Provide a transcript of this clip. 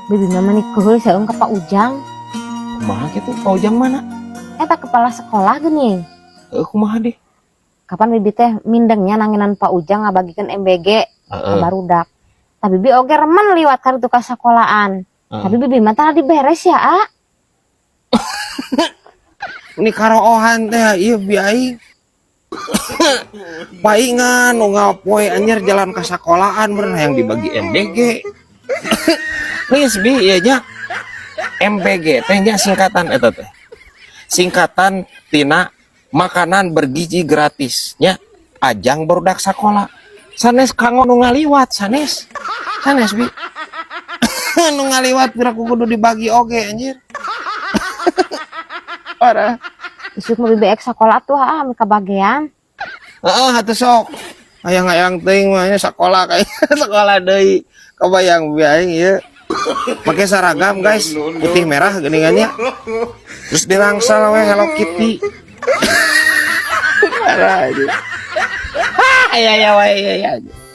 Bibi mah meni keheul saeung ka Pak Ujang. Kumaha kitu? Pak Ujang mana? Eta kepala sekolah geuning. Heuh, kumaha deh? Kapan bibi teh mindengnya nanginan Pak Ujang ngabagikeun MBG ka barudak. Tapi bibi oge remen liwat ka ditu ka sekolahan. Tapi bibi mah tara diberes ya, A. Ini karoohan teh ieu bi aing. Paingan nu ngapoe anjir jalan ka sekolahan bener yang dibagi MBG. Geus bi ieu nya. MBG teh nya singkatan eta teh. Singkatan tina makanan bergizi gratis nya ajang barudak sakola. Sanes kanggo nu ngaliwat sanes. Sanes bi. Nu ngaliwat pira kudu dibagi oge anjir. Parah. Isuk mah bibi ek sakola tuh, ah, mika bagian. Heeh, atuh sok. Hayang-hayang teuing mah nya sakola kayak sekolah deui. Kebayang bi aing ieu. Make seragam, guys, putih merah geuningannya. Terus dirangsal we Hello Kitty. Parah aja. Ah, ya ya wae ya ya.